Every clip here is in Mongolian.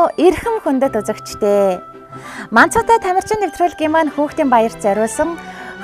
уу? Эрхэм хүндэт үзэгчдээ. Манцуутай тамирчин нэвтрүүлгийн маань хүүхдийн баярт зориулсан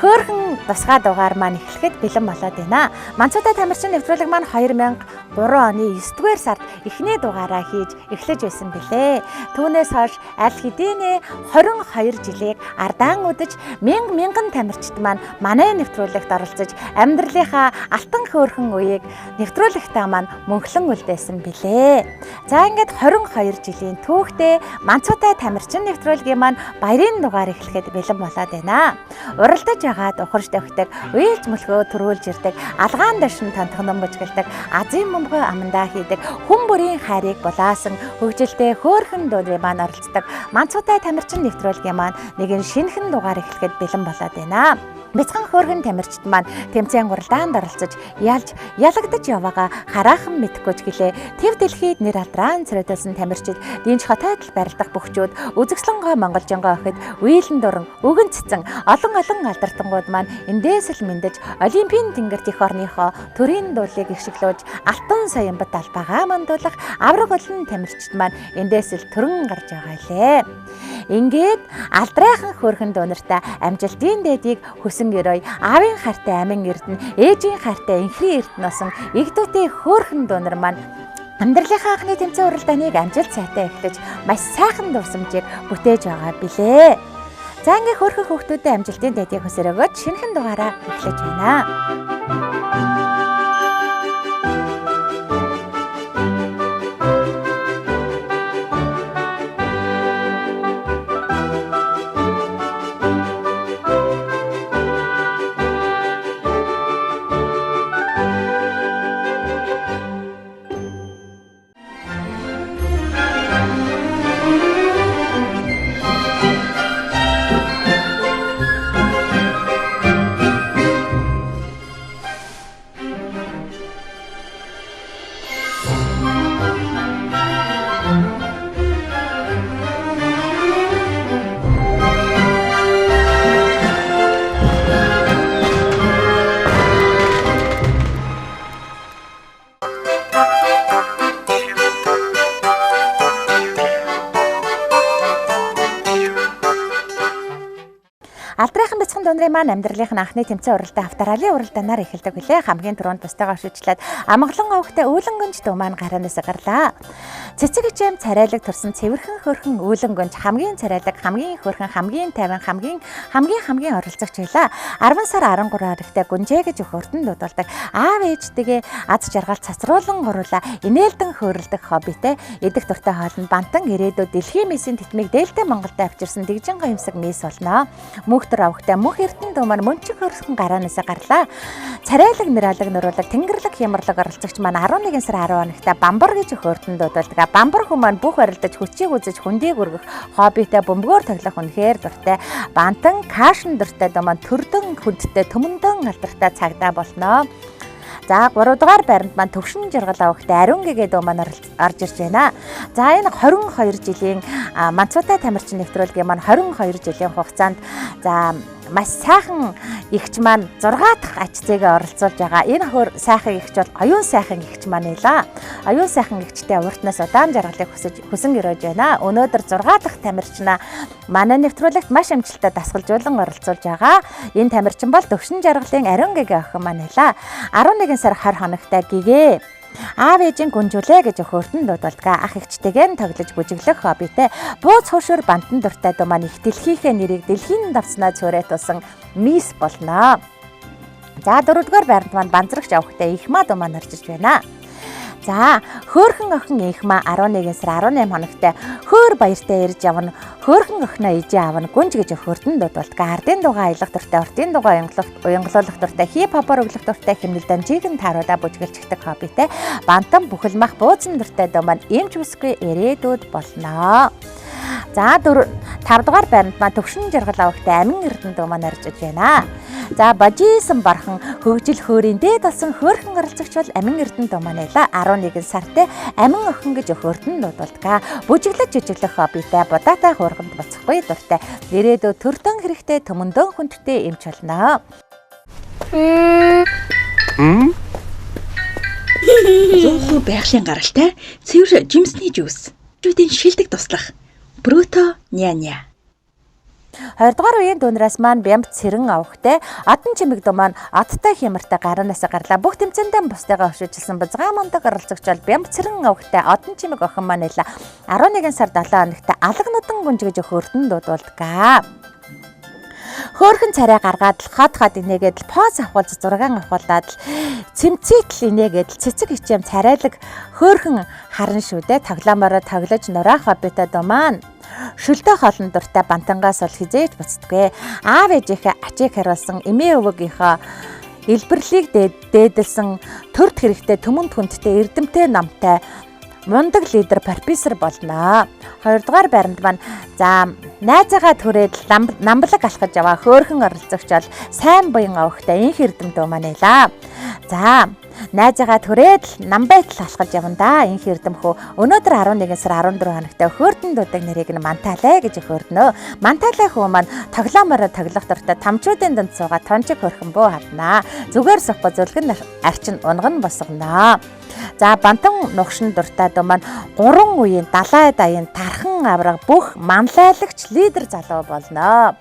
хөөрхөн тусгай дугаар маань эхлэхэд бэлэн болоод байна. Манцуутай тамирчин нэвтрүүлэг маань 2003 оны 9-р сард эхний дугаараа хийж эхлэж байсан билээ. Түүнээс хойш аль хэдийнэ 22 жилийг ардаан үдэж мянга мянган тамирчид маань манай нэвтрүүлэгт оролцож амьдралынхаа алтан хөөрхөн үеийг нэвтрүүлэгтээ маань мөнхлөн үлдээсэн билээ. За ингээд 22 жилийн түүхтэй Манцуутай тамирчин нэвтрүүлгийн маань баярын дугаар эхлэхэд бэлэн болоод байна. Уралдаж байгаад ухарч давхдаг, уйлж мөлхөө төрүүлж ирдэг, алгаан дашин тантган бүжгэлдэг, азийн бөмбөгөө амандаа хийдэг, хүн бүрийн хайрыг булаасан хөгжилтэй хөөрхөн дууны маань оролцдог. Манцуутай тамирчин нэвтрүүлгийн маань нэгэн шинэхэн дугаар эхлэхэд бэлэн болоод байна. Бяцхан хөөрхөн тамирчид маань тэмцээн уралдаанд оролцож ялж ялагдаж яваагаа хараахан мэдэхгүй ч гэлээ. Төв дэлхийд нэр алдрaan царайлсан тамирчид, дэнч хотойдол барилдах бөхчүүд, үзэгслэн гой монголжингой охид, уйлан дуран, өгөн цэцэн олон олон алдартангууд маань эндээс л мэдэж олимпийн тэнгэрт эх орныхоо төрийн дуулыг ихшиглүүлж алтан саянбат албагаа мандуулах авраг олон тамирчид маань эндээс л төрөн гарч байгаа лээ. Ингээд алдрайхан хөөрхөн дүүнэртэй амжилтын дээдийг хүсэн өрөөй, аавын хайртай амин эрдэнэ, ээжийн хайртай энхрийн эрдэнэ болсон эгдүүтэй хөөрхөн дүүнер маань амьдралынхаа анхны тэмцээн уралдааныг амжилт сайтай эхлэж маш сайхан дурсамжийг бүтээж байгаа билээ. За ингээд хөөрхөн хүүхдүүдэд амжилтын дээдийг хүсэрэгөөд шинэхэн дугаараа эхлэж байна. Алдрынхан бяцхан дүүнрийн маань амьдралынх нь анхны тэмцээн уралдаан авторалын уралдаанаар эхэлдэг билээ. Хамгийн түрүүнд бусдаагаа шүжлээд амгалан овогтой үүлэн гүнж дүү маань гараанаас гарлаа. Цэцэг хичээн царайлаг төрсөн цэвэрхэн хөрхэн үүлэн гүнж хамгийн царайлаг, хамгийн хөрхэн, хамгийн тайван, хамгийн хамгийн хамгийн оролцогч байлаа. 10 сар 13 харагтай гүнжээ гэж өхөртөн дуудуулдаг. Аав ээжтэйгээ аз жаргал цацруулан гуруулаа инээлдэн хөөрөлдөх хоббитэй идэх дуртай хоолнд бантан ирээдүйд дэлхийн мэсийн тэтмийг дээлтэй Монголд авчирсан дэгжин гоёмсог мис болно. Мөнх төр овогтой мөнх эрдэнэ дүү маань мөнчиг хөрсөн гараанаас гарлаа. Царайлаг нэралаг нуруулаг тэнгерлэг хямарлаг оролцогч маань 11 сар 10 хоногтой бамбар гэж өхөртөн дуудуулдаг. Бамбар хүн маань бүх барилдаж хүчийг үзэж хүндийг өргөх хоббитэй бөмбөгөөр тоглох үнэхээр дуртай. Бантан кашн дуртай дүү маань төрдөн хүндтэй төмөндөн алдартай цагдаа болно. За 3 дугаар байранд маань төвшин жаргал авахтай ариун гэгээ дүү маань орж ирж байна. За энэ 22 жилийн Манцуутай тамирчин нэвтрүүлгийн маань 22 жилийн хугацаанд за маш сайхан эгч маань 6 дахь ач зээгээ оролцуулж байгаа. Энэ хөр сайхан эгч бол оюун сайхан эгч маань байлаа. Оюун сайхан эгчтэй уртнаас удаан жаргалыг хүсэж хүсэн өрөөж байна. Өнөөдөр 6 дахь тамирчнаа манай нэвтрүүлэгт маш амжилттай дасгалжуулан оролцуулж байгаа. Энэ тамирчин бол Төвшин жаргалын ариун гэгээ охин маань байлаа. 11 сар 20 хоногтой гэгээ. Аав ээжийн гүнжүүлээ гэж өхөртөн дуудуулдаг. Ах эгчтэйгээ нь тоглож бүжиглэх хоббитэй. Бууз хөшөр бантан дуртай дүү маань их дэлхийнхээ нэрийг дэлхийн давснаа цөөрэй тулсан мис болно. За 4 дугаар байранд маань банзрагч авахтай Ихмаа дүү маань орж ирж байна. За хөөрхөн охин Ихмаа 11 сар 18 хоногтой хөөр баяртай ирж явна. Хөөрхөн охиноо ижээ авна. Гүнж гэж өхөртөн дуудуулдаг. Ардын дугаа аялах дуртай, уртын дугаа уянгалуулах дуртай, хип хопоор өглөх дуртай, хэмнэл данжийг нь тааруулаа бүжгэлждэг хоббитэй. Бантан бүхэл мах буузан дуртай дүү маань эмч бүсгүй ирээдүйд болно. За 5 дугаар байранд маань төвшин жаргал авахтай амин эрдэнэ дүү маань орж иж байна. За божисон бархан хөгжил хөөрийн дээд болсон хөөрхөн оролцогч бол амин эрдэнэ дүү маань байлаа. 11 сартай амин охин гэж өхөртөн дуудуулдаг. Бүжиглэж жижиглэх хоббитэй, будаатай хуурганд буцахгүй дуртай. Ирээдүйд төрдөн хэрэгтэй төмөндөн хүндтэй эмч болно. 100% байгалийн гаралтай цэвэр жимсний жуус. Жүдийн шилдэг туслах. Бруто няня. 20 дугаар үеийн дүүнрээс маань Бямб цэрэн авахтай Одон чимэг дүү маань одтой хямартай гараанаас гарлаа. Бүх тэмцээндээ бусдыгаа өшөөжилсэн бузгаа мундаг оролцогч бол Бямб цэрэн авахтай Одон чимэг охин маань байлаа. 11 сар 7 хоногт алаг нудан гүнж гэж хөөрдөн дуудуулдаг. Хөөхөн царай гаргаад л хот хот инээгээд л поз авахулз зургаан авахулаад л цэмцитл инээгээд л цэцэг хичэм царайлаг хөөхөн харан шүү дээ. Тоглоомороо тоглож нураах хоббитой дуу маань. Шөлдөө хоолн дуртай бантангаас бол хизээж буцдаггүй. Аав ээжийнхээ ачийг хариулсан эмээ өвгийнхөө илбэрлийг дээдэлсэн төрд хэрэгтэй түмэн түнттэй эрдэмтэй номтой мундаг лидер профессор болно. 2 дугаар байранд маань за найзаагаа түрээд намблаг алхаж яваа хөөхөн оролцогч бол сайн буян овогтой инх эрдэм дүү маань байлаа. За найзаагаа түрээд намбайтал алхаж явна да инх эрдэм хөө. Өнөөдөр 11 сар 14 хоногт хөөрдөн дуудаг нэрийг нь Манталай гэж хөөрднө. Манталай хөө маань тоглоомороо тоглох дуртай тамчуудын дунд суугаад тончиг хөрхөн бөө хаднаа. Зүгээр сухгүй зүлгэн арчин унган босгоно. За бантан нугшин дуртай дуу маань 3 үеийн далай даян тархан авраг бүх манлайлагч лидер залуу болно.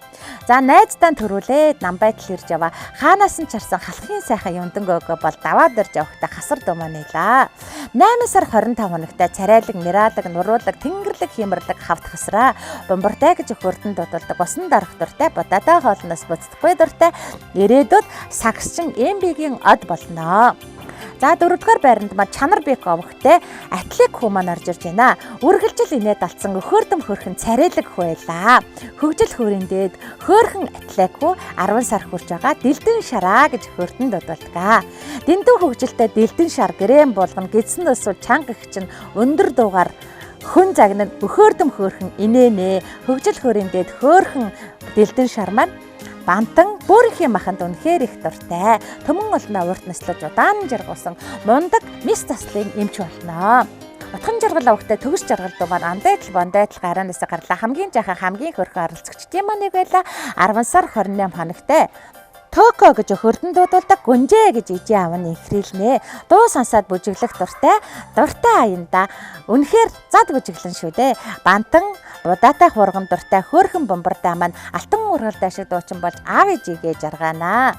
За найздаа төрүүлээд намбайтал ирж яваа. Хаанаас нь чарсан халахын сайхан юмдан гөөгөө бол даваад ирж явахдаа хасар дуу маань байлаа. 8 сар 25 хоногт царайлаг, нираалаг, нуруулаг, тэнгэрлэг, хиймэрлэг хавт хасраа. Бомбартай гэж хөрдөн дуудулдаг усан дарах дуртай, будаадаа хоолноос буцдаггүй дуртай. Ирээдүйд сагсчин МБ-гийн од болно. За дөрөвдүгээр байранд маань Чанар Бек овогтой Атлик хүү маань орж ирж байна. Үргэлжил инээд алдсан өхөрдөм хөрхөн царайлаг хүү байлаа. Хөгжил хөөрийн дээд хөөрхөн Атлик хүү 10 сар хүрч байгаа Дэлдэн шараа гэж хөрдөн дуудулдаг. Дэндүү хөгжилтэй Дэлдэн шар гэрээн булган гидсэн өсвөл чанга их чинь өндөр дуугаар хүн загнан өхөрдөм хөөрхөн инээнэ. Хөгжил хөөрийн дээд хөөрхөн Дэлдэн шар маань бантан бөөрхийн маханд үнэхээр их дуртай. Төмөн олноо урт наслаж удаан жаргуулсан мундаг мис заслын эмч болно. Утхан жаргал авахтай төгс жаргал дуу маань андайтал бондайтал гараанаас гарлаа. Хамгийн жаахан хамгийн хөрхөн оролцогчдын маань нэг байла. 10 сар 28 хоногтой. Токо гэж хөрдөн дуудуулдаг гүнжээ гэж ижээ аав нь ихрэлнэ. Дуу сонсоод бүжиглэх дуртай. Дуртай аянда үнэхээр зад бүжиглэн шүү дээ. Бантан будаатай хурган дуртай хөөрхөн бомбардаа маань алтан ургалдаа шиг дуучин болж аав ээжигээ жаргаана.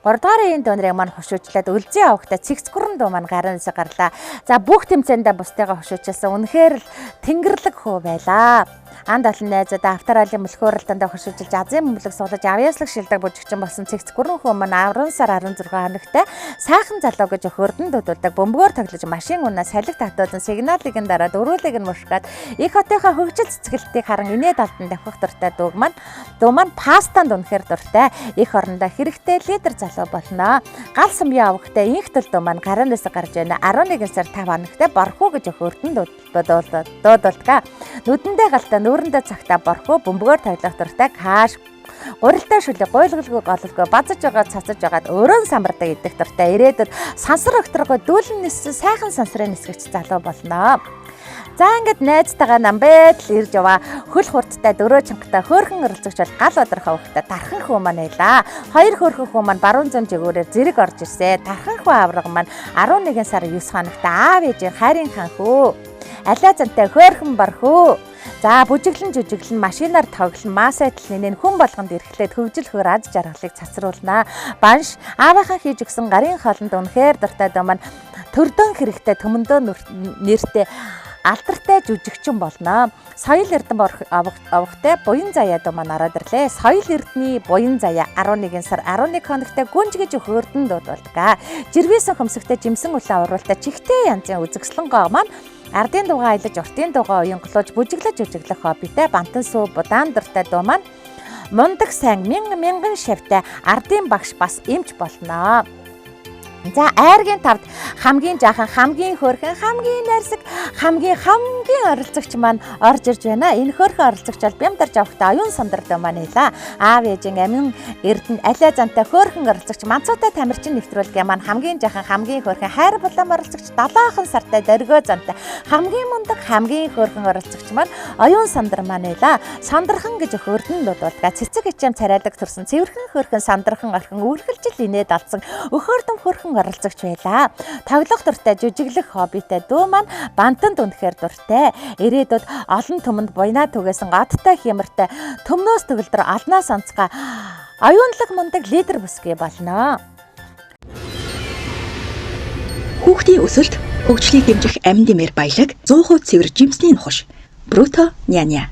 Гуравдугаар үеийн дүүнрийг маань хошуучлаад өлзий авахта цэгцгүрэн дуу маань гараанаас гарлаа. За бүх тэмцээндээ бусдыгаа хошуучлсан. Үнэхээр л тэнгэрлэг хөө байлаа. Анд олон найзуудаа Австралийн мөлхөө уралдаанд хошуужилж Азийн бөмбөлөг суглаж авьяаслаг шилдэг бүжигчин болсон цэгцгүрэн хөө маань 10 сар 16 хоногт сайхан залуу гэж хөрдөн дуудулдаг бөмбөгөөр тоглож машин унаа салхи татуулан сигналыг нь дараад өрөөлийг нь мушгаад их хотынхаа хөгжил цэцгэлтийг харан инээд алдан давхих дуртай дүүг маань дүү маань пастанд үнэхээр дуртай. Их орондоо хэрэгтэй лидер залуу болно. Гал сумын авахтай инх төл дүү маань гараанаас гарч байна. 11 сар 5 хоногт борхуу гэж хөрдөн дуудулдаг. Нүдэндээ галтаа нүүрэндээ цагтаа борхуу бөмбөгөөр тоглох дуртай каш гурилтай шүлэг гуйлгалгүй гололгүй базаж байгаа цацаж байгаад өрөөн самардаг идэх дуртай ирээдүйд сансар өгтрөгөө дүүлэн ниссэн сайхан сансрын нисгэгч залуу болно. За ингээд найзтайгаа намбайд л ирж яваа. Хөл хурдтай дөрөө чангатай хөөрхөн оролцогч бол гал бадрах авахтай тархан хүү маань байлаа. Хоёр хөөрхөн хүү маань баруун зам жигүүрээр зэрэг орж ирсэ. Тархан хүү авраг маань 11 сар 9 хоногт аав ээжийн хайрын хан хүү. Алиа зантай хөөрхөн бар хүү. За бүжиглэн жүжиглэн машинаар тоглон маасайтл нэнэн хүн болгонд эрхлээд хөгжил хөр аз жаргалыг цацруулнаа. Банш аавынхаа хийж өгсөн гарын хоолнд үнэхээр дуртай дөө маань төрдөн хэрэгтэй төмөндөө нэртэй алдартай жүжигчин болно. Соёл эрдэм авахтай буян заяа дуу маань ороод ирлээ. Соёл эрдний буян заяа 11 сар 11 хоногт гүнж гэж хөөрдөн дуудулдаг. Жирвээсэн хөмсөгтэй жимсэн улаан уруултай чихтэй янзын үзэгслэн гоо маань ардын дугаа аялаж уртын дугаа уянгалуулж бүжиглэж жүжиглэх хоббитэй бантан суу будаан дуртай дуу маань мундаг сайн мянган мянган шавтай ардын багш бас эмч болно. За айргийн тавд хамгийн жаахан, хамгийн хөөрхөн, хамгийн найрсаг, хамгийн хамгийн оролцогч маань орж ирж байна. Энэ хөөрхөн оролцогч бол Бямдарж авахтай оюун сандар дөө маань хэлээ. Аав ээжин амин эрдэнэ алиа зантай хөөрхөн оролцогч Манцуутай тамирчин нэвтрүүлгийн маань хамгийн жаахан, хамгийн хөөрхөн, хайр булаам оролцогч 7 сартай дөргөө зантай хамгийн мундаг, хамгийн хөөрхөн оролцогч маань оюун сандар маань хэлээ. Сандархан гэж хөөрдөн дуудуулдаг. Цэцэг хичэм царайлаг төрсөн цэвэрхэн хөөрхөн сандархан орхин үргэлжил инээд алдсан өхөрдөм хөөрхөн оролцогч байлаа. Тоглох дуртай, жүжиглэх хоббитай дүү маань бантанд үнэхээр дуртай. Ирээдүйд олон түмэнд буйнаа түгээсэн одтой хямартай төмнөөс төгөлдөр алнаас онцгой оюунлаг мундаг лидер бүсгүй болно. Хүүхдийн өсөлт хөгжлийг дэмжих амин дэмээр баялаг 100% цэвэр жимсний нухаш. Бруто няня.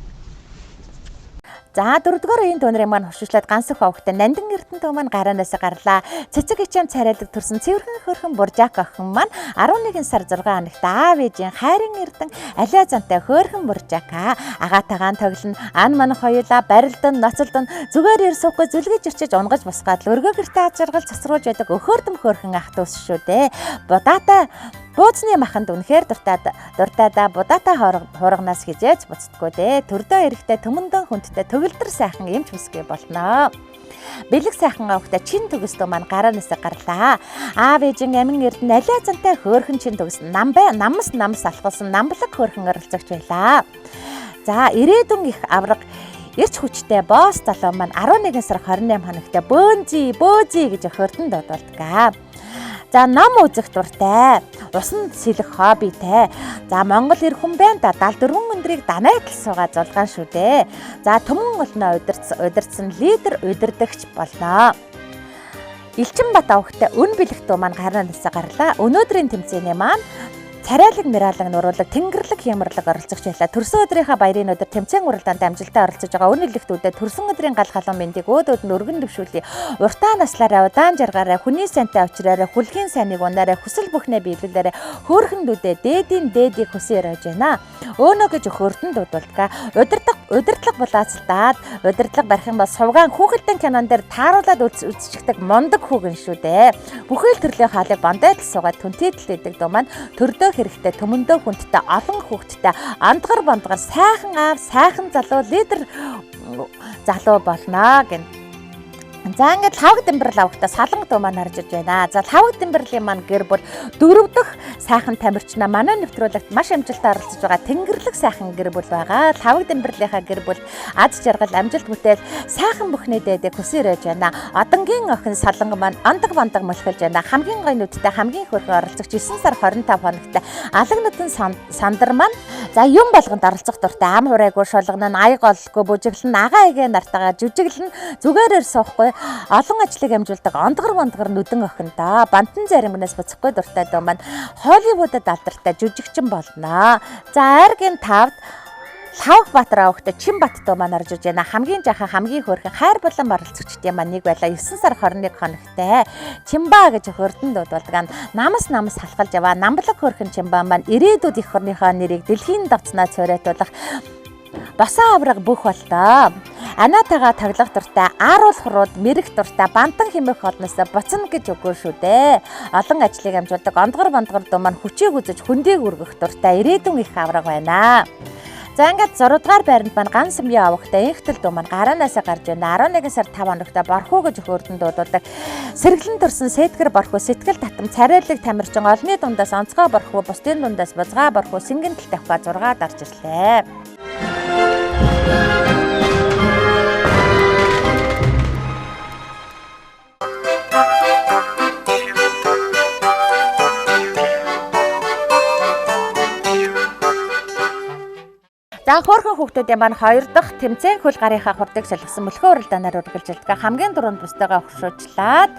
За дөрөвдүгээр үеийн дүүнрийн маань хуршиглаад гансах овогтой Нандин Эрдэнэ дүү маань гараанаас гарлаа. Цэцэг ичэм царайлаг төрсөн цэвэрхэн хөрхөн буржак охин маань 11 сар 6 хоногт аав ээжийн хайрын эрдэн алиа зантай хөөрхөн буржака агаатайгаан тоглоно. Ан манах хоёулаа барилдан ноцолдон зүгээр ир суухгүй зүлгэж ирчиж унгаж босгаад л өргөө гэртээ аз жаргал цацруулж байдаг өхөрдөм хөөрхөн ах дүүс шүү дээ. Будаатай бууцны маханд үнэхээр дуртайдаа будаатай хуурганаас хизээж буцдаггүй дээ. Төрдөө эрэхтэй төмөндөн хүндтэй төгөлдөр сайхан эмч бүсгүй болно. Бэлэг сайхан авахта чин төгсдөө маань гараанаас гарлаа. Аав ээжин амин эрдэнэ алиа зантай хөөрхөн чин төгс намбай намс намс алхалсан намблаг хөөрхөн оролцогч байлаа. За ирээдүйн их авраг эрч хүчтэй босс залуу маань 11 сар 28 хоногт бөөнзи бөөзи гэж хөрдөн дуудуулдаг. За ном үзэх дуртай, усанд сэлэх хоббитай. За Монгол эр хүн байна да 74 өндрийг данайтал суугаа зулгаан шүү дээ. За түмэн олноо удирдсан лидер удирдагч болно. Элчин Бат авахтай өн бэлэг дуу маань гараанаас гарлаа. Өнөөдрийн тэмцээний маань царайлаг миралан нуруулаг тэнгерлэг хямарлаг оролцогч байлаа. Төрсөн өдрийнхаа баярын өдөр тэмцээн уралдаанд амжилттай оролцож байгаа өн элэгтүүдэд төрсөн өдрийн гал халуун мэндийг өөд өөд нь өргөн дэвшүүлье. Уртаа наслаараа удаан жаргаараа хүний сайнтай авчраараа хүлгийн сайныг унаараа хүсэл бүхнээ биелүүлээрэ хөөрхөн дүүдээ дээдийн дээдийг хүсэн яриаж байна. Өөнө гэж хөрдөн дуудуулдаг. Удирдлага булаацалтаад удирдлага барих юм бол сувгаан хүүхэлдэн кинон дээр тааруулаад үзчихдэг мундаг хүүгэн шүү дээ. Бүхэл төрлийн хаалыг бандайтал суугаад түнтэйдэл идэг дуу маань төрдөө хэрэгтэй төмөндөө хүндтэй олон хүүхэдтэй андгар бондгор сайхан аав сайхан залуу лидер залуу болно гэн. За ингээд лавг дэмбэрл авахта саланг дуу маань харж ирж байна. За лавг дэмбэрлийн маань гэр бүл дөрөв дэх сайхан тамирчнаа манай нэвтрүүлэгт маш амжилттай оролцож байгаа тэнгерлэг сайхан гэр бүл байгаа. Лавг дэмбэрлийнхаа гэр бүл аз жаргал амжилт бүтээл сайхан бүхний дээдээ хүсэн ирэж байна. Одангийн охин саланг маань андаг бандаг мөлхөлж байна. Хамгийн гоё нүдтэй хамгийн хөөрхөн оролцогч 9 сар 25 хоногт алаг нүдэн сандар маань за юм болгонд оролцох дуртай ам хурайгүй шулгана нь аяг олгүй бүжиглэн агаа эгээ нартайгаа жүжиглэн зүгээр ир суухгүй олон ажлыг амжуулдаг ондгор бондгор нүдэн охин даа. Бантан заримнаас буцахгүй дуртай дөө маань Холливуудад алдартай жүжигчин болно. За айргийн тавд Лавх Баатар авахта Чин Бат дуу маань орж иж байна. Хамгийн жаахан хамгийн хөөрхөн хайр булан оролцогчдын маань нэг байлаа. 9 сар 21 хоногтой. Чимба гэж хөрдөн дуудуулдаг. Намас намас халахалж яваа. Намблаг хөөрхөн Чимба маань ирээдүйд эх орныхоо нэрийг дэлхийн давцнаа цорайтуулах босоо авраг бүх болтоо. Анаатайгаа тоглох дуртай, ааруул хурууд мэрэх дуртай, бантан хэмээх холноос буцна гэж үгүй шүү дээ. Олон ажлыг амжуулдаг ондгор бондгор дуу маань хүчийг үзэж хөндийг өргөх дуртай ирээдүйн их авраг байна. За ингээд 6 дугаар байранд маань ган сумья авахтай инхтэл дуу маань гараанаасаа гарч байна. 11 сар 5 хоногт борхуу гэж хөөрдөн дуудуулдаг. Сэргэлэн төрсөн сэтгэр борхуу, сэтгэл татам, царайлаг тамирчин олны дундаас онцгой борхуу, бусдын дундаас бузгаа борхуу, сэнгэн тал тавьхаа 6 дарж ирлээ. За хөөрхөн хүүхдүүдийн маань хоёр дахь тэмцээн хөл гарынхаа хурдыг шалгасан мөлхөө уралдаанаар үргэлжилдэг. Хамгийн түрүүнд бусдаагаа хөшөөчлаад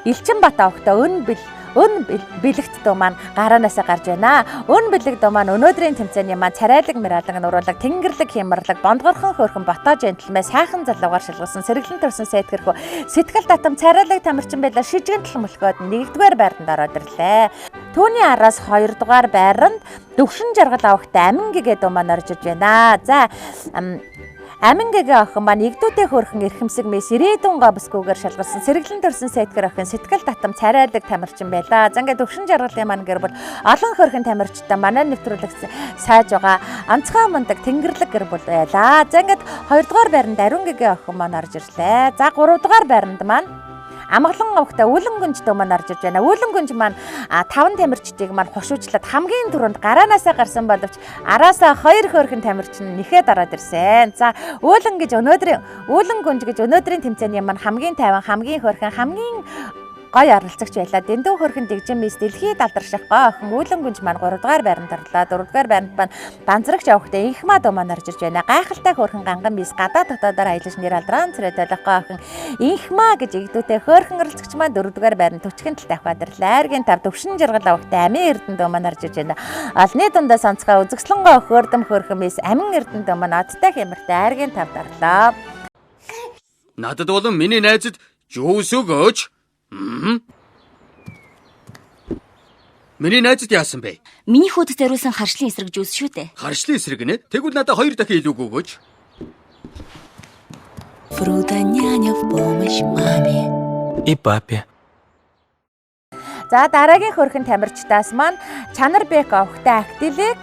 Элчин Бат авахта өн бэлэгт дуу маань гараанаасаа гарч байна. Өн бэлэг дуу маань өнөөдрийн тэмцээний маань царайлаг миралаг нуруулаг тэнгерлэг хямарлаг бондгорхон хөөрхөн ботоо жентэлмээ сайхан залуугаар шалгасан сэргэлэн төрсөн сэтгэрхүү сэтгэл татам царайлаг тамирчин байлаа шижгэн тал мөлхөөд нэгдүгээр байранд ороод ирлээ. Түүний араас хоёрдугаар байранд Төвшин жаргал авахтай амин гэгээ дуу маань орж иж байна. За Амин гэгээ охин маань игдүүтэй хөөрхөн эрхэмсэг мэс ирээдүйн гобсгүйгээр шалгарсан сэргэлэн төрсэн сайдгэр охин сэтгэл татам царайлаг тамирчин байлаа. За ингээд Төвшин жаргалын маань гэр бүл олон хөөрхөн тамирчтай манай нэвтрүүлэгт сайж байгаа онцгой мундаг тэнгэрлэг гэр бүл байлаа. За ингээд 2 дугаар байранд Ариун гэгээ охин маань орж ирлээ. За 3 дугаар байранд маань Амгалан овогтой Үүлэн гүнжтэй маань орж ирж байна. Үүлэн гүнж маань 5 тамирчдыг маань хошуучлаад хамгийн түрүүнд гараанаасаа гарсан боловч араасаа 2 хөөрхөн тамирчин нэхэд ороод ирсэн. За Үүлэн гэж өнөөдрийн Үүлэн гүнж гэж өнөөдрийн тэмцээний маань хамгийн тайван, хамгийн хөөрхөн, хамгийн гой оролцогч байлаа. Дэндүү хөрхэн дэгжин мис дэлхийд алдарших гоо охин Үүлэн гүнж маань 3 дугаар байранд орлоо. 4 дугаар байранд маань Банзрагч авахтай Инхмаа дуу маань орж ирж байна. Гайхалтай хөрхэн ганган мис гадаа дотоодоор аялаж нэр алдрaan царай тойлох гоо охин Инхмаа гэж игдүүтэй хөөрхөн оролцогч маань 4 дугаар байранд төчгөн тал тавхаад ирлээ. Айргийн тав Төвшин жаргал авахтай Амин Эрдэнэ дуу маань орж ирж байна. Олны дундаа сонцгой үзэгслэнгоо хөөрдөм хөрхэн мис Амин Эрдэнэ дуу маань одтой хямартай айргийн тавд орлоо. Надад болон миний найзад жуус өгөөч. Миний найзад яасан бэ? Миний хүүд зориулсан харшлын эсрэг жуус шүү дээ. Харшлын эсрэг нэ? Тэгвэл надад 2 дахин илүү өгөөч. Фруда няня в помощь маме. И папе. За дараагийн хөрхэн тамирчдаас маань Чанарбек овогтой Актилек,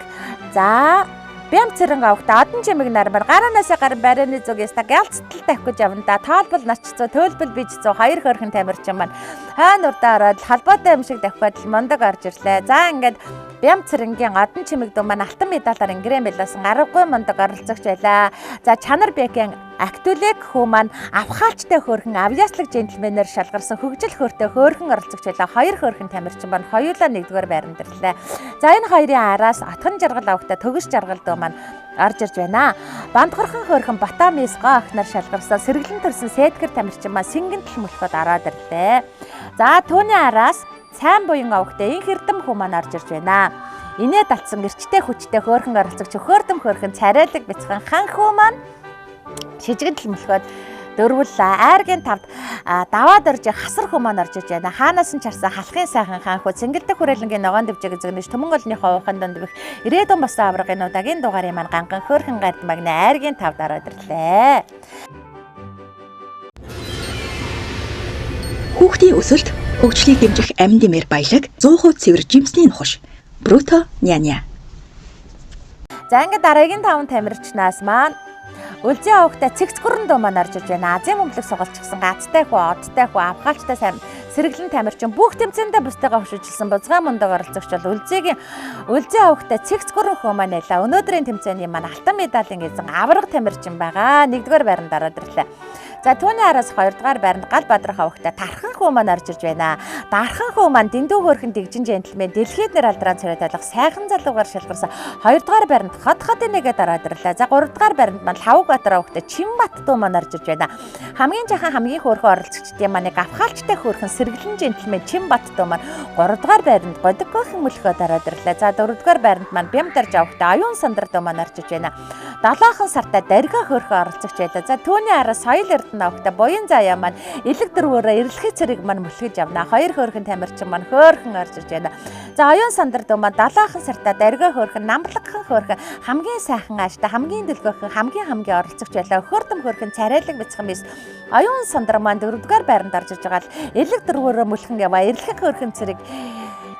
за Бямцэрэн овогтой Одон чимэг нармар гараанаасаа гарan барианы зүгээс та гялцтал тавих гэж явна да. Тоолбол начцуу, төөлбөл бижцүү хоёр хөрхэн тамирчин маань хойно урдаа ороод холбоотой юм шиг давхиад л мундаг орж ирлээ. За ингээд Бямцэрэнгийн Одон чимэг дүү маань алтан медалаар ингэрэн байлаасан аргагүй мундаг оролцогч байлаа. За Чанарбекийн Актүлек хүү маань авхаалчтай хөөрхөн авьяаслаг джентльменээр шалгарсан хөгжил хөөртэй хөөрхөн оролцогч байлаа. Хоёр хөөрхөн тамирчин маань хоёулаа нэгдүгээр байранд ирлээ. За энэ хоёрын араас Отхон жаргал авахтай Төгс жаргал дүү маань орж ирж байна. Бандгархан хөөрхөн Батамис гоо охиноор шалгарсан сэргэлэн төрсэн сээтгэр тамирчин маань сэнгэн тал мөлхөд ороод ирлээ. За түүний араас Сайн буян авахтай инх эрдэм хүү маань орж ирж байна. Инээ далтсан гэрчтэй хүчтэй хөөрхөн оролцогч хөөрдөм хөөрхөн царайлаг бяцхан хан хүү маань шижигэн тал мөлхөөд дөрвөл айргийн тавд даваад орж хасар хүү маань орж ирж байна. Хаанаас нь чарсан халахын сайхан хаан хүү цэнгэлдэх хүрээлэнгийн ногоон дэвжээ гэзэгнэж түмэн голныхоо уухан донд бих ирээдүйн босон аврагын удаагийн дугаарын маань ганган хөөрхөн гард магна айргийн тавд ороод ирлээ. Хүүхдийн өсөлт хөгжлийг дэмжих амин дэмээр баялаг 100% цэвэр жимсний нухаш. Бруто няня. За ингээд дараагийн 5 тамирчнаас маань Үлзий овогтой цэгцгүрэн дуу маань орж ирж байна. Азийн бөмбөлөг сугалчихсан гацтай хүү, одтой хүү, авхаалчтай сайн сэргэлэн тамирчин бүх тэмцээндээ бусдыгаа хөшөөжилсөн бузгай мундаг оролцогч бол Үлзий овогтой цэгцгүрэн хүү маань байлаа. Өнөөдрийн тэмцээний маань алтан медалийн эзэн авраг тамирчин байгаа. 1-р байранд ороод ирлээ. За түүний араас 2-р байранд Гал Бадрах овогтой Дархан хүү маань орж ирж байна. Дархан хүү маань дэндүү хөөрхөн дэгжин джентльмен дэлхийд нэр алдрaan царай талах сайхан залуугаар шалгарсан. 2-р байранд Хот хотын нэгэд ороод ирлээ. За 3-р байранд маань Лхавг Баатар овогтой Чимбат дүү маань орж ирж байна. Хамгийн жахан хамгийн хөөрхөн оролцогчдын маань нэг авхаалчтай хөөрхөн сэргэлэн джентльмен Чимбат дүү маань 3-р байранд Годоггойхон мөлхөөд ороод ирлээ. За 4-р байранд маань Бямдарж овогтой Оюун сандар дүү маань орж ирж байна. 7 сартай Дарга хөөрхөн оролцогч байлаа. За түүний араас Соёл Эрдэнэ овогтой Буян заяа маань элэг дөрвөөрөө эрэлхий цэрэг маань мөлхөж явна. Хоёр хөөрхөн тамирчин маань хөөрхөн орж ирж байна. За Оюун сандар дүү маань 7 сартай Дарга хөөрхөн, намблагхан хөөрхөн, хамгийн сайхан ааштай, хамгийн дэлгөөхөн, хамгийн оролцогч байлаа. Хөөрдөм хөөрхөн царайлаг бяцхан мис Оюун сандар маань 4-р байранд орж ирж байгаа л элэг дөрвөөрөө мөлхөн яваа. Эрэлхий хөөрхөн цэрэг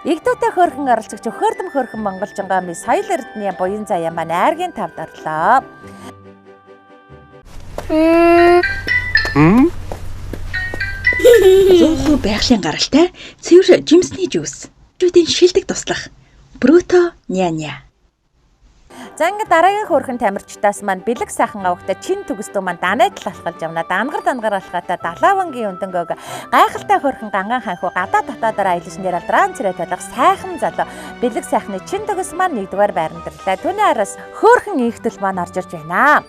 Игдүүтэй хөөрхөн оролцогч хөөрдөм хөөрхөн монголжингоо мис Соёл Эрдэнэ Буян заяа маань айргийн тавд орлоо. 100% байгалийн гаралтай цэвэр жимсний жуус. Жүүдийн шилдэг туслах. Бруто няня. За ингээд дараагийн хөөрхөн тамирчдаас маань бэлэг сайхан авахтай чин төгсдөө маань данай тал алхалж явна. Дангар дангаар алхаатай далаавангийн өндөнгөөг гайхалтай хөөрхөн ганган ханхуу гадаа дотоодоор аялаж нэр алдрaan царай талах сайхан залуу бэлэг сайхны чин төгс маань 1-р байранд ирлээ. Түүний араас хөөрхөн инхтэл маань орж ирж байна.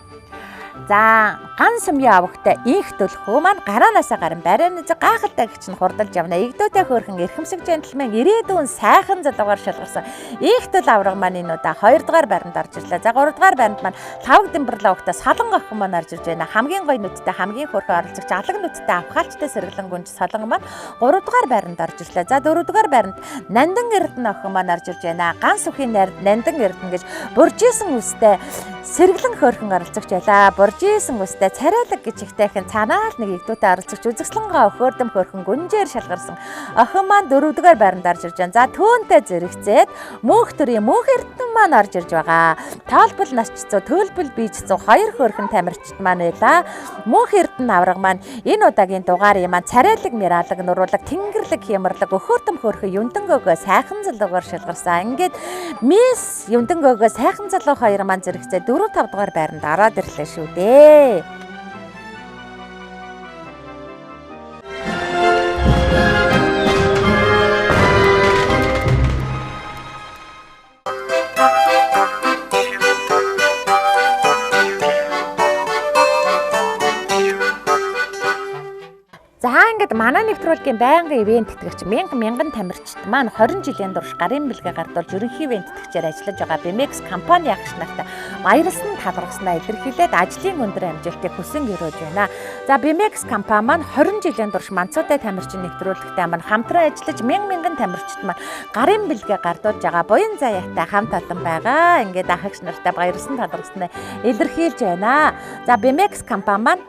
За ган сумын авахтай инх төлхөө маань гараанаасаа гарan барианы зэг гайхалтай гिच нь хурдалж явна. Игдүүтэй хөөрхөн эрхэмсэг джентльмен ирээдүйн сайхан залуугаар шалгарсан инх төл авраг маань энэ удаа 2-р байранд орж ирлээ. За 3-р байранд маань лавг дэмбэрлээ авахтай салан охин маань орж ирж байна. Хамгийн гоё нүдтэй хамгийн хөөрхөн оролцогч алаг нүдтэй авхаалчтай сэргэлэн гүнж салан маань 3-р байранд орж ирлээ. За 4-р байранд Нандан Эрдэнэ охин маань орж ирж байна. Ган сүхийн найр Нандан Эрдэнэ гэж буржисэн үстэй Сэргэлэн хөөрхөн оролцогч байлаа. Буржисэн үстэй царайлаг гэж ихтэйхэн цаанаа л нэг игдүүтэй оролцогч үзэсгэлэнгаа хөөрдөм хөөрхөн гүнжээр шалгарсан. Охин маань 4-р байранд орж ирж байна. За түүнтэй зэрэгцээд мөнх төрийн мөнх эрдэнэ маань орж ирж байгаа. Тоолбол насч зүү, төлбөл бийж зүү хоёр хөөрхөн тамирчид маань байлаа. Мөнх эрдэнэ авраг маань энэ удаагийн дугаарын маань царайлаг миралаг нуруулаг тэнгэрλэг хямарлаг өхөрдөм хөөрхөн юндэнгөөгөө сайхан залуугаар шалгарсан. Ингээд мисс юндэнгөөгөө сайхан залуу хоёр маань зэрэгцээ 4-5 дугаар байранд ороод ирлээ шүү дээ. За ингээд манай нэвтрүүлгийн байнгын ивент тэтгэгч мянган тамирчид маань 20 жилийн турш гарын бэлгээ гардуулж ерөнхий ивент тэтгэгчээр ажиллаж байгаа BMX компани агч нартай баярлсан талархснаа илэрхийлээд ажлын өндөр амжилтыг хүсэн өрөөж байна. За BMX компани маань 20 жилийн турш Манцуутай тамирчин нэвтрүүлэгтэй маань хамтран ажиллаж мянган тамирчид маань гарын бэлгээ гардуулж байгаа буян заяатай хамт олон байгаа. Ингээд агч нартай баярлсан талархснаа илэрхийлж байна. За BMX компани маань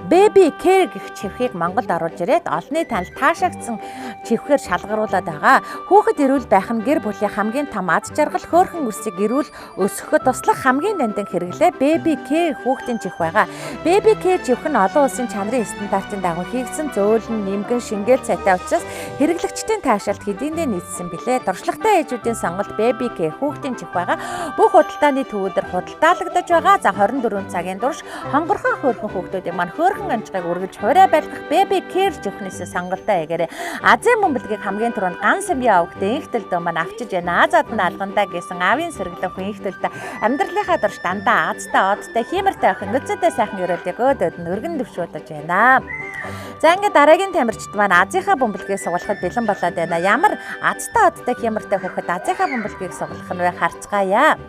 Baby Care гэх чивхийг Монголд оруулж ирээд олонний танил таашаагдсан чивхээр шалгаруулад байгаа. Хүүхэд эрүүл байх нь гэр бүлийн хамгийн том аз жаргал, хөөрхөн үсийг эрүүл өсгөхөд туслах хамгийн нандин хэрэглээ Baby Care хүүхдийн чихв байгаа. Baby Care чихв нь олон улсын чанарын стандартын дагуу хийгдсэн зөөлөн, нэмгэн, шингээл сайтай учраас хэрэглэгчдийн таашаалт хэдийндээ нийцсэн билээ. Туршлагатай ээжүүдийн сонголт Baby Care хүүхдийн чихв байгаа. Бүх худалдааны төвүүдээр худалдаалагдаж байгаа. За 24 цагийн турш хонгорхон хөөрхөн хүүхдүүдийг маань хөөрхөн амжихыг үргэлж хуурай байлгах Baby Care чихнээс сонголтоо хийгээрэй. Азийн бөмбөлгийг хамгийн түрүүнд ган самья овгтой инх төлдөө маань авчиж байна. Аз адна алгандаа гэсэн аавын сэргэлэн хүн инх төлдөө амьдралынхаа турш дандаа азтай, одтой, хиймэртэй охин гүцэдээ сайхан өрөөлийг өөдөөд нь өргөн төвшүүлж байна. За ингээд дараагийн тамирчид маань Азийнхаа бөмбөлгийг сугалахад бэлэн болоод байна. Ямар азтай, одтой, хиймэртэй хүүхэд Азийнхаа бөмбөлгийг сугалах нь вэ харцгаая.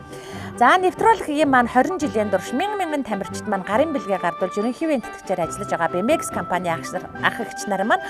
За нэвтрүүлгийн маань 20 жилийн турш мянган тамирчид маань гарын бэлгээ гардуулж ерөнхий ивент тэтгэгчээр ажиллаж байгаа BMX компани ах эгч нар маань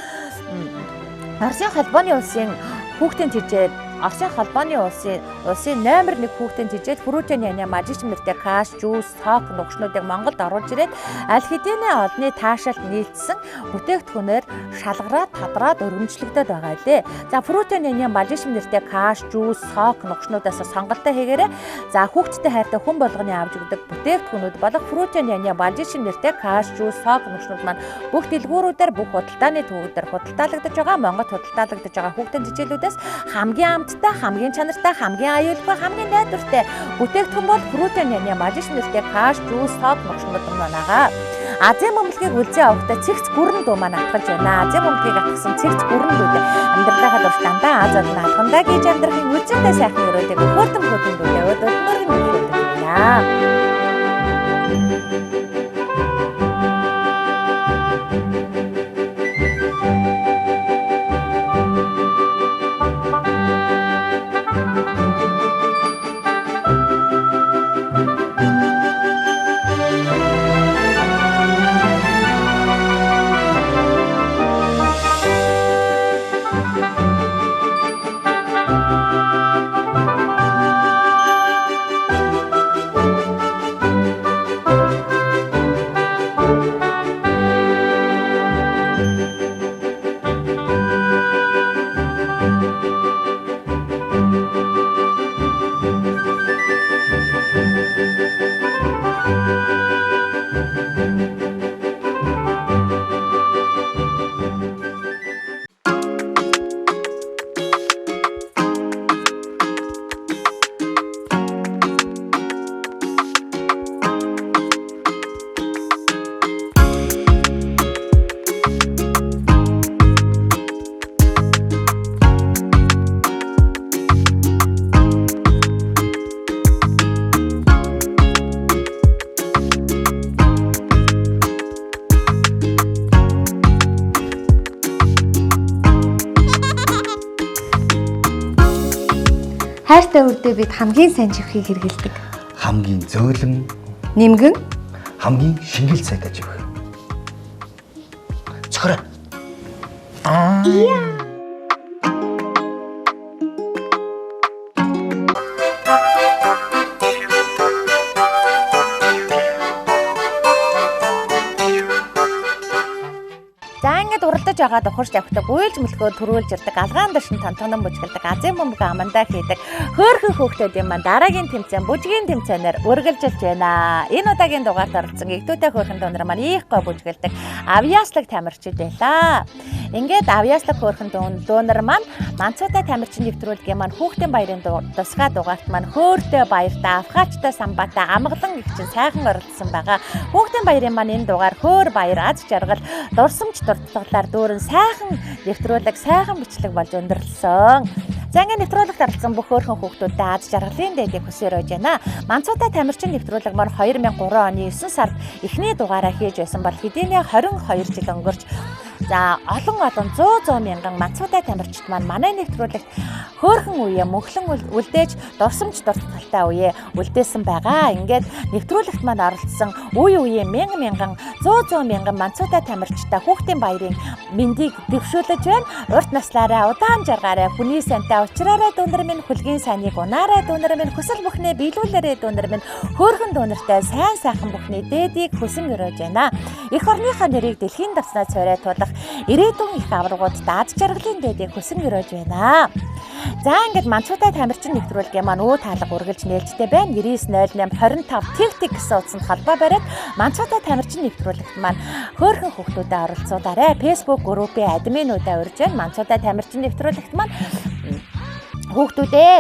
Оросын холбооны улсын хүүхдийн тэжээл Оросын холбооны улсын номер 1 хүүхдийн тэжээл Фрутоняня мажич нэртэй каш, жуус, сок нугшнуудыг Монголд оруулж ирээд аль хэдийн олонний таашаалт нийлцсэн бүтээгдэхүүнээр шалгараад тадраад өргөмжлөгдөд байгаа лээ. За Фрутоняня мажич нэртэй каш, жуус, сок нугшнуудаас сонголтоо хийгээрэй. За хүүхдтэй хайртай хүн болгоны авч өгдөг бүтээгдэхүүнүүд болох Фрутоняня мажич нэртэй каш, жуус, сок нугшнууд маань бүх дэлгүүрүүдээр бүх худалдааны төвүүдээр худалдаалагдаж байгаа. Монголд худалдаалагдаж байгаа хүүхдийн тэжээлүүдээс хамгийн амттай, хамгийн чанартай, хамгийн аюулгүй, хамгийн найдвартай бүтээгдэхүүн бол Фрутоняня мажич нэртэй каш, жуус, сок нугшнууд байна. Азийн бөмбөлгийг үлзий авахтаа цэгц гүрэн дүү маань атгаж байна. Азийн бөмбөлгийг атгасан цэгц гүрэн дүүдээ амьдралынхаа турш дандаа аз адна алгандаа гэж амьдрахын үлзийтэй сайхан өрөөдөг хөөрдөм хөөрдөм дүүдээ өөдөөд мөргөн нөхөдөг байна. Хайртай үрдээ бид хамгийн сайн чихвхийг хэрэглэдэг. Хамгийн зөөлөн, нэмгэн, хамгийн шингэл сайтай чихвх. Цохороо. Аа. Уралдаж байгаа духарч явхдаа гуйлж мөлхөө төрүүлж ирдэг, алгаан дашин тонтонон бүжгэлдэг, азийн бөмбөг амандаа хийдэг хөөрхөн хүүхдүүдийн маань дараагийн тэмцээн бүжгийн тэмцээнээр үргэлжилж байна. Энэ удаагийн дугаарт оролцсон эгдүүтэй хөөрхөн дүүнер маань их гой бүжгэлдэг авьяаслаг тамирчид байлаа. Ингээд авьяаслаг хөөрхөн дүүнер маань Манцуутай тамирчин нэвтрүүлгийн маань хүүхдийн баярын тусгай дугаарт маань хөөртэй баяртай, авхаачтай самбаатай амгалан их чинь сайхан оролцсон байгаа. Хүүхдийн баярын маань энэ дугаар хөөр баяр, аз жаргал, дурсамж дуртлаглаар дүүрэн сайхан нэвтрүүлэг, сайхан бичлэг болж өндөрлсөн. За ингээд нэвтрүүлэгт оролцсон бүх хөөрхөн хүүхдүүдэд аз жаргалын дээдийг хүсээр байж байна. Манцуутай тамирчин нэвтрүүлэг маань 2003 оны 9 сард эхний дугаараа хийж байсан бол хэдийнэ 22 жил өнгөрч за олон олон 100 мянган манцуутай тамирчид маань манай нэвтрүүлэгт хөөрхөн үе мөнхлөн үлдээж дурсамж дурталтай үе үлдээсэн байгаа. Ингээд нэвтрүүлэгт маань оролцсон үе үеийн мянган мянган 100 мянган манцуутай тамирчтай хүүхдийн баярын мэндийг дэвшүүлж байна. Урт наслаараа удаан жаргаарай, хүний сайнтай учраарай дүүнер минь, хүлгийн сайныг унаарай дүүнер минь, хүсэл бүхнээ биелүүлээрэй дүүнер минь, хөөрхөн дүүнертэй сайн сайхан бүхний дээдийг хүсэн өрөөж байна. Эх орныхоо нэрийг дэлхийн давснаа цорой туулах ирээдүйн их аваргуудад аз жаргалын дээдийг хүсэн өрөөж байна. За ингээд манцуутай тамирчин нэвтрүүлгийн маань өө таалга үргэлж нээлттэй байна. 99 08 25 тэг тэг гэсэн утсанд холбоо бариад манцуутай тамирчин нэвтрүүлэгт маань хөөрхөн хүүхдүүдэд оролцуулаарай. Facebook группийн админуудаа урьж байна. Манцуутай тамирчин нэвтрүүлэгт маань хүүхдүүдээ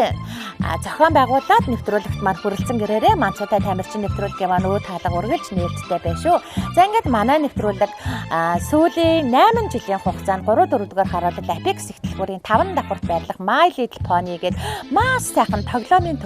зохион байгуулад нэвтрүүлэгт маань хүрэлцэн гэрээрээ манцуутай тамирчин нэвтрүүлгийн маань өө таалга үргэлж нээлттэй байна шүү. За ингээд манай нэвтрүүлэг сүүлийн 8 жилийн хугацаанд 3 4-р харуулал Apex их дэлгүүрийн 5 давхарт байрлах My Little Pony гээд маш сайхан тоглоомын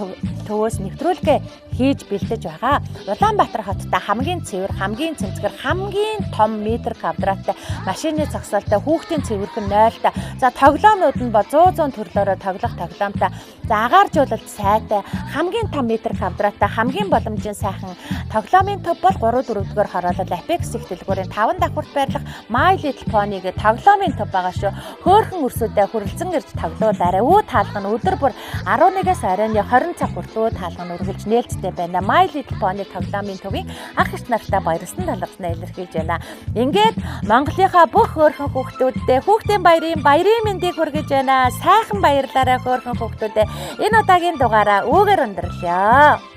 төвөөс нэвтрүүлгээ хийж бэлдэж байгаа. Улаанбаатар хоттой хамгийн цэвэр, хамгийн цэмцгэр, хамгийн том метр квадраттай машины зогсоолтой, хүүхдийн цэвэрхэн нойлтой. За тоглоомнууд нь ба 100 төрлөөрөө тоглох тоглоомтой. За агааржуулалт сайтай, хамгийн том метр квадраттай, хамгийн боломжийн сайхан тоглоомын төв бол 3 4-р харуулал Apex их дэлгүүрийн 5 давхарт байрлах My Little Pony гэх тоглоомын төв байгаа шүү. Хөөрхөн өрсөдөө хүрэлцэн ирж тоглоулаарай. Өө таалга нь өдөр бүр 11-ээс оройн 20 цаг хүртэл өө таалга нь үргэлж нээлттэй байна. My Little Pony тоглоомын төвийн ах эгч нартай баярлсан талархснаа илэрхийлж байна. Ингээд Монголынхаа бүх хөөрхөн хүүхдүүддээ хүүхдийн баярын мэндийг хүргэж байна. Сайхан баярлаарай хөөрхөн хүүхдүүдээ. Энэ удаагийн дугаараа үүгээр өндөрлөё.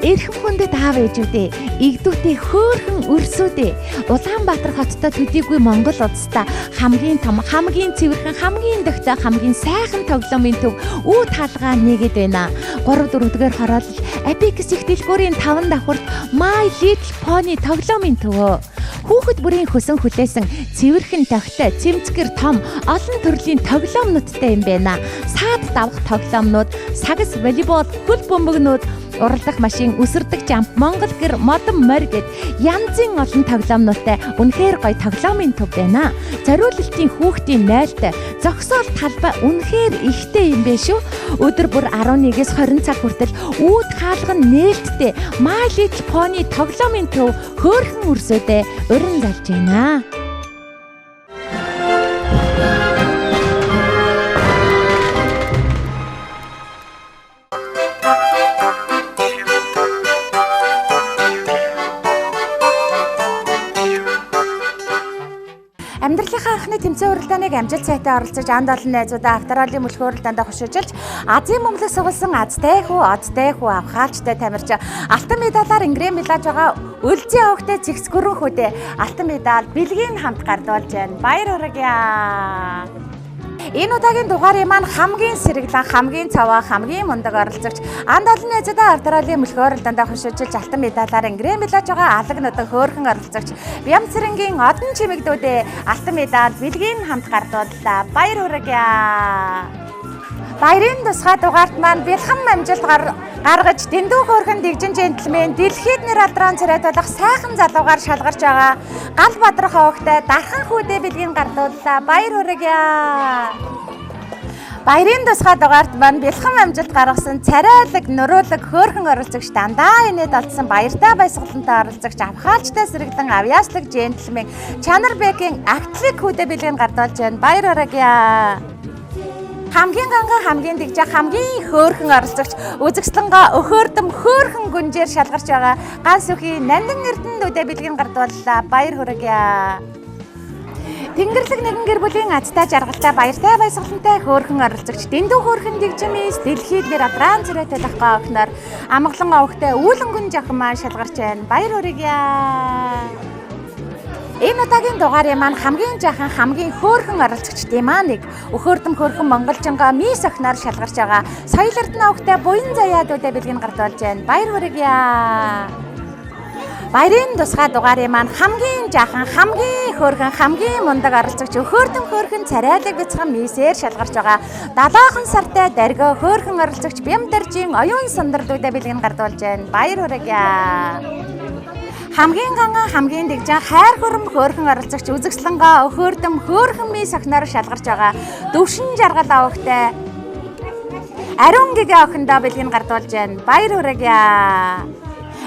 Эрхэм хүндэт аав ээжүүдээ, эгдүүтэй хөөрхөн өрсүүдээ, Улаанбаатар хоттой төдийгүй Монгол улстай хамгийн том, хамгийн цэвэрхэн, хамгийн дөхтэй, хамгийн сайхан тоглоомын төв үү таалгаа нэгэд байна. 3 4-р хороолол Apex их дэлгүүрийн 5 давхарт My Little Pony тоглоомын төвөө. Хүүхэд бүрийн хөсөн хүлээсэн цэвэрхэн тохтой, цэмцгэр том, олон төрлийн тоглоомнуудтай юм байна. Саад давх тоглоомнууд, сагс, волейбол, хөл бөмбөгнүүд, уралдах машин, өсөрдөг жамп, Монгол гэр, модон морь гэд янзын олон тоглоомнуудтай үнэхээр гоё тоглоомын төв байна. Зориулалтын хүүхдийн нойлтой зогсоол талбай үнэхээр ихтэй юм бэ шүү. Өдөр бүр 11-ээс 20 цаг хүртэл үүд хаалга нь нээлттэй My Little Pony тоглоомын төв хөөрхөн өрсөдөө уран залж байна. Амьдралынхаа анхны тэмцээн уралдааныг амжилт сайтай оролцож анд олон найзуудаа авторалын мөлхөө уралдаандаа хошижилж Азийн бөмбөлөг сугалсан азтай хүү, одтой хүү, авхаалчтай тамирч алтан медалаар ингрэм милаж байгаа Өлзий овогтой зэгц гүрэн хүүдээ алтан медаль бэлгийн хамт гардуулж байна. Баяр хүргье. Энэ удаагийн дугаарын маань хамгийн сэргэлэн, хамгийн цаваа, хамгийн мундаг оролцогч анд олон найзуудаа авторалын мөлхөө уралдаандаа хошижилж алтан медалаар ингрэм милаж байгаа алаг нутаг хөөрхөн оролцогч Бямцэрэнгийн одон чимэгдүүдээ алтан медаль бэлгийн хамт гардууллаа. Баяр хүргье. Баярын тусгай дугаарт маань бэлхэм амжилт гаргаж дэндүү хөөрхөн дэгжин джентльмен дэлхийд нэр алдрaan царайт болох сайхан залуугаар шалгарч байгаа Гал Бадрах овогтой дархан хүүдээ бэлгийн гардууллаа. Баяр хүргье. Баярын тусгай дугаарт маань бэлхэм амжилт гаргасан царайлаг, нуруулаг хөөрхөн оролцогч дандаа инээд алдсан баяртай баясгалантай оролцогч авхаалчтай сэргэлэн авьяаслаг джентльмен Чанарбекийн актлик хүүдээ бэлгийг гардуулж байна. Баяр хүргье. Хамгийн ганган, хамгийн дэгжээ, хамгийн хөөрхөн оролцогч үзэгслэнгаа өхөөрдөм хөөрхөн гүнжээр шалгарч байгаа Ганс үхийн Нандин Эрдэнэ дүүдээ бэлгийн гардууллаа. Баяр хүргье. Тэнгэрлэг нэгэн гэр бүлийн азтай жаргалтай баяртай баясгалантай хөөрхөн оролцогч дэндүү хөөрхөн дэгжимээс дэлхийд нэр алраан царайтай лахгаа охиноор амгалан овогтой үүлэнгүн жохин маань шалгарч байна. Баяр хүргье. Энэ удаагийн дугаарын маань хамгийн жаахан хамгийн хөөрхөн оролцогчдын маань нэг өхөрдөм хөөрхөн монголжингаа мис охиноор шалгарч байгаа соёл эрдэнэ овогтой буян заяа дүүдэ бэлгийг гардуулж байна. Баяр хүргье. Баярын тусгай дугаарын маань хамгийн жаахан, хамгийн хөөрхөн, хамгийн мундаг оролцогч өхөрдөм хөөрхөн царайлаг бяцхан мисээр шалгарч байгаа 7 сартай даргиа хөөрхөн оролцогч Бямдаржийн оюун сандар дүүдэ бэлгийг гардуулж байна. Баяр хүргье. Хамгийн ганган хамгийн дэгжин хайр хөрөм хөөрхөн оролцогч үзэгслэнгаа өхөрдөм хөөрхөн мис охиноор шалгарч байгаа Дөвшин жаргал овогтой Ариун гэгээ охиндоо бэлгийг гардуулж байна. Баяр хүргье.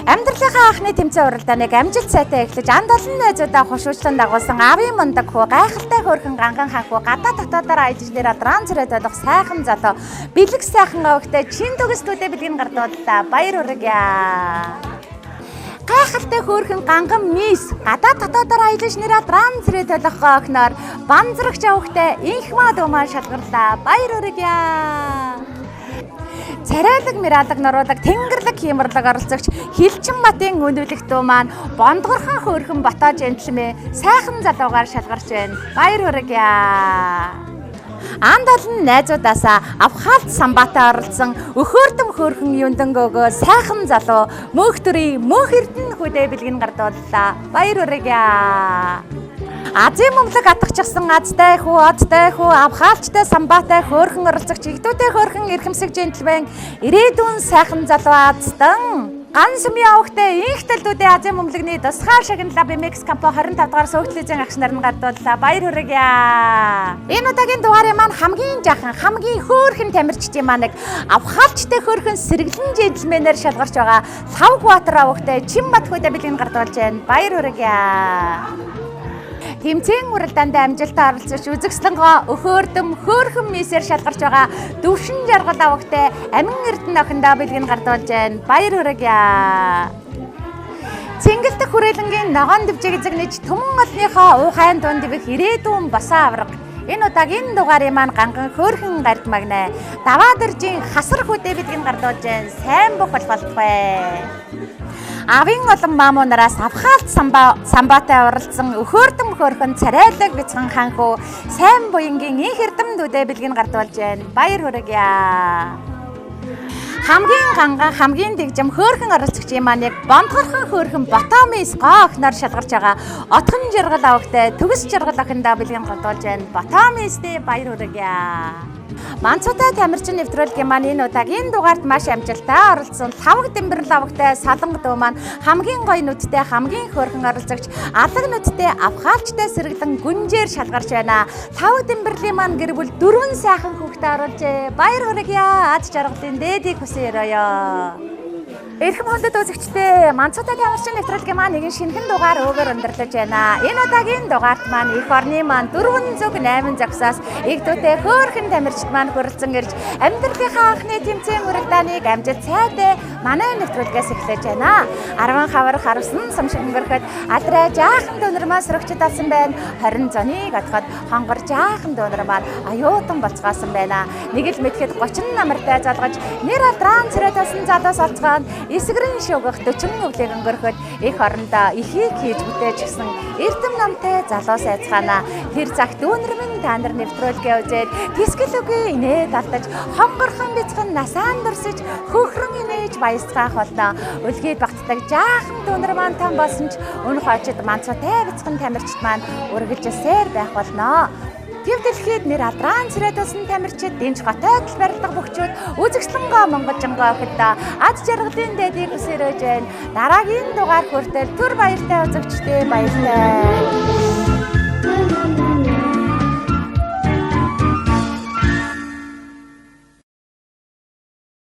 Амьдралынхаа анхны тэмцээн уралдааныг амжилт сайтай эхлэж анд олон найзуудаа хушуучлан дагуулсан аавын мундаг хүү гайхалтай хөөрхөн ганган хаан хүү гадаа дотоодоор аялж нэр алраан царайд болох сайхан залуу бэлэг сайхан овогтой чин төгс дүүдэ бэлгийг гардууллаа. Баяр хүргье. Гайхалтай хөөрхөн ганган мис гадаа дотоодоор аялж нэр алраан царайд болох охиноор банзрагч овогтой инхмаа дүү маань шалгарлаа. Баяр хүргье. Царайлаг миралаг нуруулаг тэнгэрлэг хиймэрлэг оролцогч Хилчин Батын үнэвлэх дүү маань бондгорхон хөөрхөн ботоо жэнтлэмээ сайхан залуугаар шалгарч байна. Баяр хүргье. Анд олон найзуудаасаа авхаалт самбаатай оролцсон өхөрдөм хөөрхөн юндөнгөөгөө сайхан залуу мөнх төрийн мөнх эрдэнэ хөдөө бэлгийг гардууллаа. Баяр хүргье. Азийн бөмбөлөг атгахчихсан азтай хүү, одтой хүү, авхаалчтай самбаатай хөөрхөн оролцогч игдүүтэй хөөрхөн эрхэмсэг жэнтлмэн ирээдүйн сайхан залуу азтан ган сүмийн овогтой инх төлдүүдийн Азийн бөмбөлөгний тусгай шагналаа BMX компани 25 дугаар суугдлын агш нар нь гардууллаа. Баяр хүргье. Энэ удаагийн дугаарын маань хамгийн жаахан, хамгийн хөөрхөн тамирчдын маань нэг авхаалчтай хөөрхөн сэргэлэн жэнтлмэнээр шалгарч байгаа Лавг Баатар овогтой Чин Батхүйдэ бэлгийг гардуулж байна. Баяр хүргье. Тэмцээн уралдаанд амжилттай оролцож үзэгслэнгоо өхөрдөм хөөрхөн мисээр шалгарч байгаа Дөвшин жаргал овогтой Амин Эрдэнэ охиндоо бэлгийг гардуулж байна. Баяр хүргье. Цэнгэлдэх хүрээлэнгийн ногоон дэвжиг эзэгнэж түмэн олныхоо уухайн дунд дэвэх ирээдүйн босоо авраг. Энэ удаагийн дугаарын маань ганган хөөрхөн гард магнаа. Даваа дэржийн хасар хөдөө бэлгийг гардуулж байна. Сайн бүх болтугай. Авын олон маамуу нараас авхаалт самбаатай оролцсон өхөрдөм хөөрхөн царайлаг бяцхан хаан хүү сайн буянгийн инх эрдэм дүүдэ бэлгийг гардуулж байна. Баяр хүргье. Хамгийн ганган хамгийн дэгжим хөөрхөн оролцогчийн маань яг бондгорхон хөөрхөн Ботомис гоо охиноор шалгарч байгаа Отхон жаргал овогтой Төгс жаргал охиндоо бэлгийг гардуулж байна. Ботомистэй баяр хүргье. Манцуутай тамирчин нэвтрүүлгийн маань энэ удаагийн дугаард маш амжилттай оролцсон Лавг Дэмбэрэл овогтой Саланг дүү маань хамгийн гоё нүдтэй хамгийн хөөрхөн оролцогч алаг нүдтэй авхаалчтай сэргэлэн гүнжээр шалгарч байна. Лавг Дэмбэрлийн маань гэр бүл 4 сайхан хүүхдээ оруулжээ. Баяр хүргье. Аз жаргалын дээдийг хүсэн өрөөё. Эрхэм хүндэт үзэгчдээ, Манцуутай тамирчин нэвтрүүлгийн маань нэгэн шинэхэн дугаар өөрөөр өндөрлөж байна. Энэ удаагийн дугаарт маань эх орны маань 4 зүг 8 зогсоос их дүүтэй хөөрхөн тамирчид маань хүрэлцэн ирж амьдралынхаа анхны тэмцээн уралдааныг амжилт сайтай манай нэвтрүүлгээс эхлэж байна. 10 хавар харвсан сум шиг өнгөрөхөд алдрай жаахан дүүнер маань сөрөгчд алсан байна. 20 зоныг отоход хонгор жаахан дүүнер маань аюутан болцгоосон байна. Нэг л мэтгэд 30 намартай залгаж нэр алдрaan царай талсан залуус олцгоон эсгэрэн шугах 40 өвлийг өнгөрөхөд эх орондоо ихийг хийж бүтээчихсэн эрдэм намтай залуус айцгаана. Тэр цагт дүүнер минь та нар нэвтрүүлгээ үзээд тэсгэл үгүй инээд алдаж хонгорхон бяцхан насаан дурсаж хөхрөн инээж баясгаах болно. Үлгээд багтдаг жаахан дүүнер маань тан болсон ч өн хойчид манцуутай бяцхан тамирчид маань үргэлжилсээр байх болно. Төв дэлхийд нэр алраан царайд болсон тамирчид дэнч готойдол барилдаг бөхчүүд үзэгслэнгоо монголжингоо охидоо ад жаргалын дээдийг хүсэрэж байна. Дараагийн дугаар хүртэл түр баяртай үзэгчдээ баяртай.